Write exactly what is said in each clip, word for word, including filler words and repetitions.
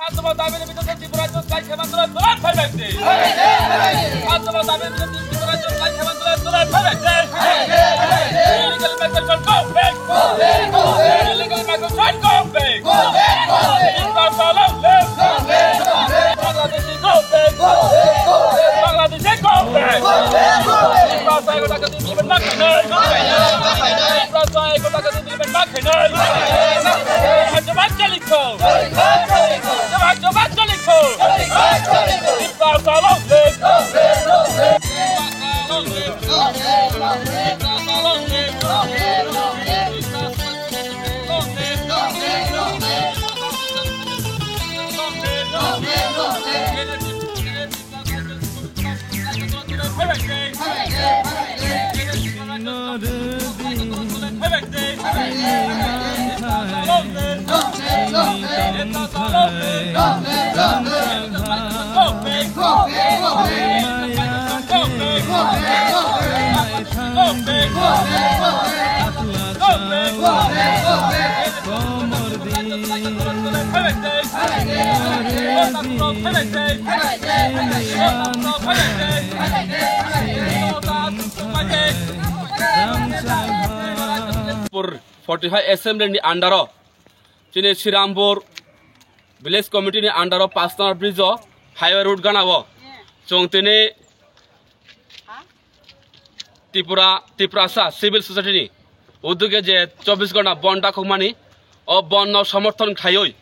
Atma dabi ni bitongo Tripura to strike khaima tole tole phaibai de. Atma dabi ni bitongo Tripura to strike khaima tole tole phaibai de. Illegal migration go back. Illegal migration go back. Tripura long live. Bangladeshi go back. Bangladeshi go back. Tripura sai go tak di ban mak nai. Tripura sai go tak di ban mak nai. Jawab jali kho. Pur forty-five assembly ni under o chini Srirampur village committee ni under o Pastor Bridge o highway road gana o chwng tini Tripura, Tiprasa Civil Society ni uduge je chobbish ghonta bon dakhokmani, o bon no somorthon khaiwi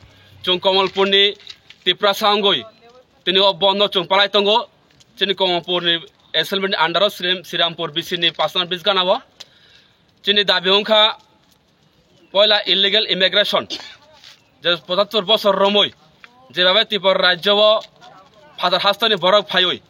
chwng Kamalpur ni Tiprasa wngwi tini o bon no chwng palai tongo. Chini Kamalpur ni assembly ni under o Sri-, Srirampur B C ni Pastor Bridge gana o chini dabi wngkha Poila illegal immigration, je pochattor bosor romwi jebabe Tripura rajyo o phatar hasteni borok phaiwi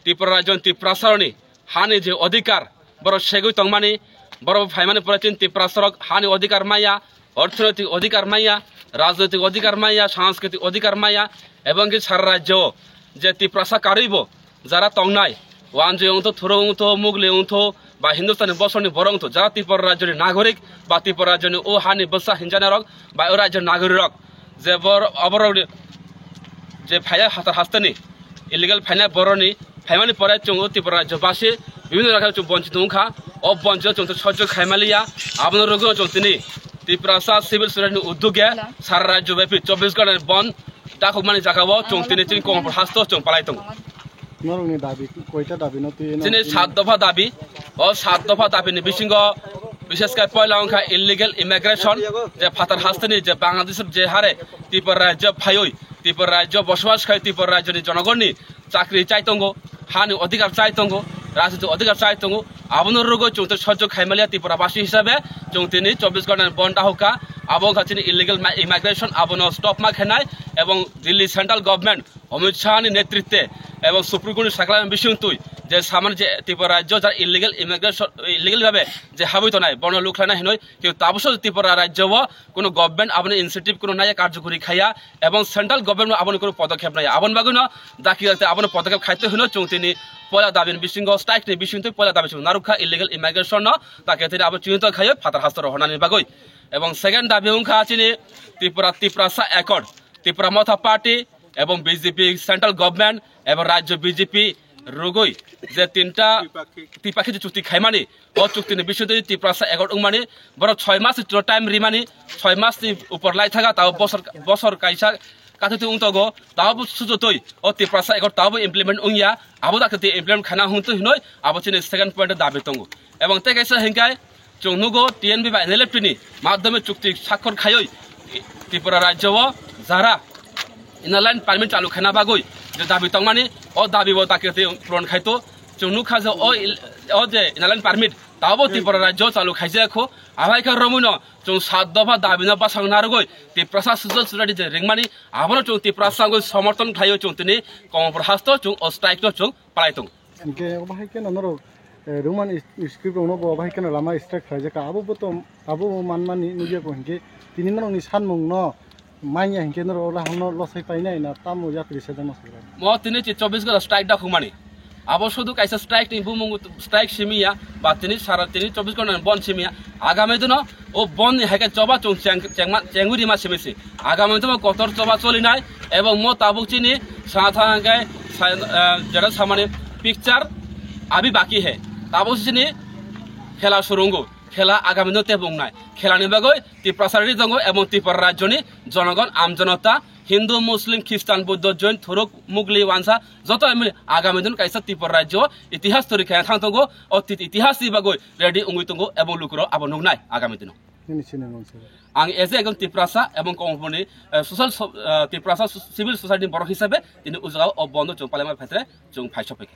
Tripura rajyoni Tiprasarokni hani je odhikar borok segwi tongmani, borok phaimani pore chini Tiprasarok hani odhikar maya, orthonoitik odhikar maya, rajnoitik odhikar maya, sanskritik odhikar maya, ebong ki sara rajyo o je Tiprasa karwibo jara tongnai, Wanjui wngtho, Thuruk wngtho, Mugli wngtho, ba Hindustani bosorni borok wngtho, jara Tripura rajyoni nagorik ba Tripura rajyoni o hani bwsa hinjanai rok ba o rajyoni nagorik rok je bor-, oborokni je phaiya hatar hasteni illegal phainai borokni phaimani pore chwng o Tripura rajyo basi bibhinno rokhe chwng bonchit wngkha, o bonchit o chwng to sojjo khaimaliya, abono rwgwi chwng tini Tiprasa Civil Society ni uduge sara rajyo byapi chobbish ghonta ni bon dakhokmani jaga o chwng tini chini Kamalpur hasto chwng palai tongo. Norokni dabi, koita dabi no twi no Chini twi sat dopha dabi, o sat dopha dabi ni bisingo bishesh khe poila wngkha illegal immigration, je phatar hasteni je Bangladesh je hare Tripura rajyo phaiwi Tripura rajyo bosobas khai Tripura rajyoni jonogonni chakri chai tongo, hani odhikar chai tongo, rajniti odhikar chai tongo, abono rwgwi chwng tei sojjo khaimaliya Tripura basi hisabe chwng tini chobbish ghonta ni bon dakhokha, abo wngkha chini illegal ma-, immigration abono stop ma khenai, ebong Delhi central government Amit Shah ni netritwe ebong Supreme Court ni sakhlai bising twi je samani je Tripura rajyo jara illegal immigration, illegal bhabe je habwi tonai bono lukhlaina hinwi, kintu tabukso Tripura rajyo o kuno government aboni initiative kuno naiya karjokori khaiya, ebong central government aboni kuno podokhep naiya, aboni bagwi no dakti dakti abono podokhep khaito hino chwng tini poila dabi ni bisingo strike ni bising twi poila dabi chwng narwkha illegal immigration no dakti tini abo chwng tong khaio phatar hasto rohornani bagwi, ebong second dabi wngkha chini Tripura, Tiprasa Accord, Tipra Motha Party ebong B J P central government ebong rajyo B J P rwgwi je tinta Tripakhi. Tripakhi je chukti khaimani, o chukti ni bisingtwi Tiprasa Accord wngmani, borok choi mas ni time rimani, choi mas ni upor lai thaga, tao bosor, bosor kaisa kathwi twi wngtogo, tao bo sujotwi o Tiprasa Accord tao bo implement wngya, abo dakti implement khaina hwntwi hinoi abo chini second point o dabi tongo. Ebong tei kaisa hinkai, chwng nugo T N B bai N L F T ni madhyome chukti sakhor khaioi Tripura rajyo o jara Inner Line Permit chalu khaina bagwi je dabi tongmani, o dabi bo dakti puron khaito. Chwng nukha je o il-, o je Inner Line Permit tabo Tripura rajyo chalu khaijak kho. Abai khe romwi no chwng sat dopha dabi no bwsang narwgwi Tiprasa Civil Society je ringmani, abono chwng Tiprasa wngwi somorthon khlaiwi chwng tini Kamalpur hasto chwng o strike no chwng palai tongo. Hingke obo hai kheno norok, eh, Roman is-, script rokno bo obo hai kheno lama strike khlaijak kha. Abo bo to, abo bo manmani nugya kho hingke tini norokni sanmung no manya hingke norok ola hangno losai painai na tamo yapri sedano sagra. Mo tini chi chobbish ghonta strike da khumani. Abo sudu kaisa strike ni bumung strike simiya, ba tini sara tini chobbish ghonta ni bon simiya. Agami dino o bon ni haikhe choba chung cheng-, chengma-, chengwi rima simi si. Agami dino kotor choba cholinai, ebong mo tabuk chini sana thang hwnkhe sa-, eh, jera samani picture abi baki he. Tabuk chini khela surungo, khela agami dino tebongnai. Khela ni bagwi Tiprasa ready tongo ebong Tripura rajyo ni jonogon, am jonota, Hindu, Muslim, Christian, Buddho, Jain, Thuruk, Mugli, Wansa, joto emni agami din kaisa Tripura rajyo itihas tori khe thang tongo, o tit-, itihas ni bagwi ready wngwi tongo ebong lukurok abo nuknai agami dino. Nini sinimung se? Ang as a ekjon Tiprasa ebong Kamalpur ni, eh, social so-, eh, Tiprasa so-, civil society ni borok hisabe tini o jaga o bondo chwng palaima phetre chwng phai sophaikha.